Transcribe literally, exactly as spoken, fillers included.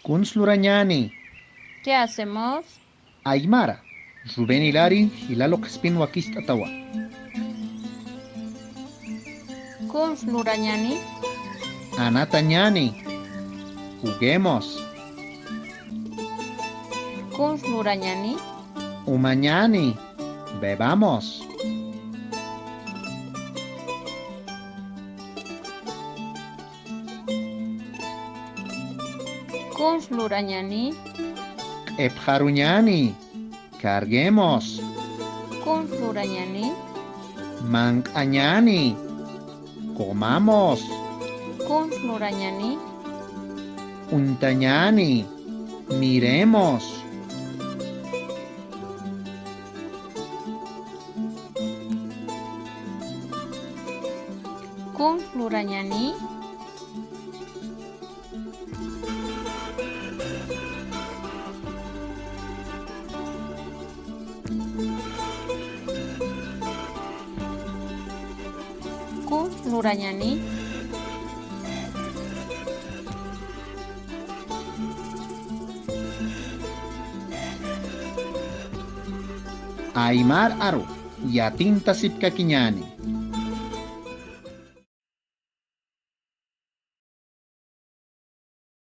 Kuns lurañäni. ¿Qué hacemos? Aymara, Rubén Hilari jila luqhispin wakist'atawa. Kuns lurañäni. Anatañäni. Juguemos. Kuns lurañäni. Umañäni. Bebamos. Kuns lurañäni. Q'ipxaruñäni. Carguemos. Kuns lurañäni. Manq'añäni. Comamos. Kuns lurañäni. Uñtañäni. Miremos. Kuns lurañäni. Kuns lurañäni. Aymar aru, yatintasipkakiñäni.